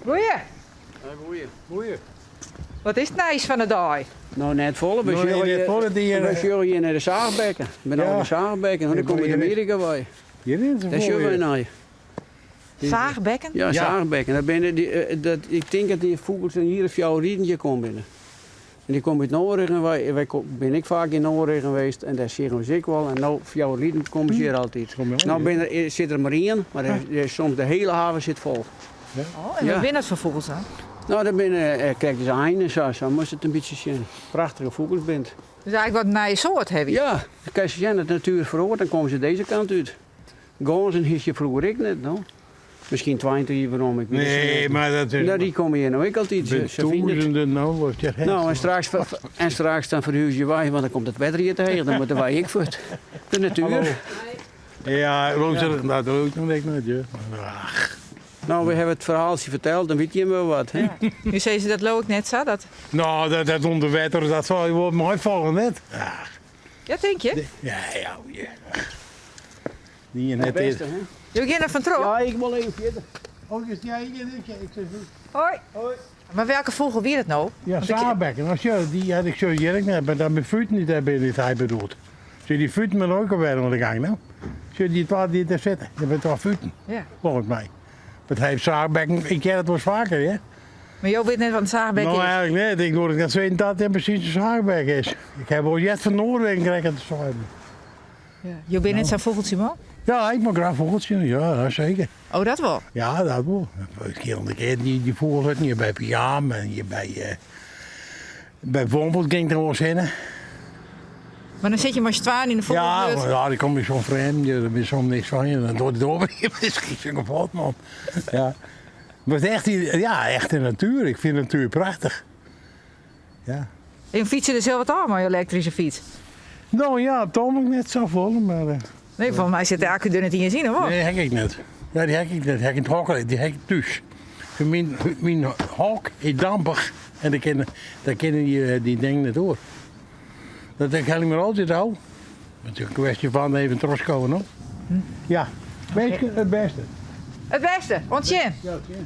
Goeie. Goeie. Goeie. Wat is it nijs fan de dei? No net folle. We sjogge hjir, we sjogge hjir nei de saachbekken. Benammen de saachbekken, want dy komme út Amearika wei. Dêr sjogge wy nei. Saachbekken? Ja, saachbekken. Dat binne dy, dat, ik tink dat dy fûgels in jier of fjouwer lyn hjir kommen binne. En dy komme út Noarwegen wei. Wy binne ek faak yn Noarwegen west en dêr seagen we se ek wol. En no fjouwer lyn komme se hjir altyd. No binne der, sit der mar ien, mar der is soms de hiele haven sit fol. Oh, en wat binne dat foar fûgels dan? No, dat binne krekt as einen en sa, sa moatst it in bytsje sjen. Prachtige fûgels binne it. Dus eigentlik wat in nije soart hawwe wy? Ja, dan kinst sjen dat de natuer feroaret, dan komme se dizze kant út. Gânzen hiest hjir froeger ek net, no. Miskien 20 jier werom, ik wit it Nee, net. mar dat is. No, dy komme hjir no ek altyd. Bin Se fine it. tûzenden no, wat je No, en straks, en straks dan ferhúzje wy, want dan komt it wetter hjir te heech, dan moatte wy ek fuort. De natuer. Ja, ja. dat leau ik noch net, ja. Ach. No, we hawwe it ferhaaltsje ferteld, dan witte jimme wol wat. Hè? Ja. Nu sizze dat leau ik net sa. Dat... No, dat, dat ûnder wetter, dat sil je wol meifalle, net? Ach. Ja, tink je? Ja, ja, ja. Die net is. Jo geane der fan troch? Ja, ik wol even fierder. Oh, dus ja, ik, ik, ik, ik, Hoi. Hoi. Mar welke fûgel wie dat no? Ja, saachbekken. No, sjoch, dy had ik sjoch hjir ek net, mar dat myn futen dy't dêr binne, dy't hy bedoelt. Sjoch, dy futen binne ek alwer oan de gang no. Sjoch, dy twa dy't dêr sitte, dat binne twa futen, Ja. folgens my. Want hy heeft saachbekken, ik hear it wolris faker, hear. Mar jo witte net wat in saachbek No, is? eigentlik net. Ik doar ek net sizzen dat dit presys in saachbek is. Ik ha wol heard fan Noarwegen krekt dat it sein. Ja. Jo binne net sa'n fûgeltsjeman? Ja, ik mei graach fûgeltsje, ja, seker. Oh, dat wol? Ja, dat wol. Ferskillende kearen dy, dy fûgels hutten hjir by Piaam en hjir by, uh, by Wompelt ging ik der wolris hinne. Mar dan sit je mei syn twaen yn de fûgelhut? Ja, ja, dan kom je soms frjemd, der is soms niks fan je. Dan docht it oar miskien zo'n kapot, man. Ja. Maar het echt, ja, echt de natuer. Ik fyn de natuer prachtich. Ja. En fytse der sels wat ôf mei je elektryske fyts? No ja, toch nog net safolle, mar. Eh, nee, folgens my sit de akku der net iens yn, of wat? Nee, ha ik net. Ja, dy ha ik net. Ha ik yn it hok, dy ha ik thús. Myn, myn hok is dampich en dêr kinne, dêr kinne dy, eh, dy dingen net oer. Dat ik helje my altyd ôf. Het is in kwestje fan even trochskowen, no. Hm. Ja, minsken, it bêste. It bêste, oant sjen. Ja, tsjin.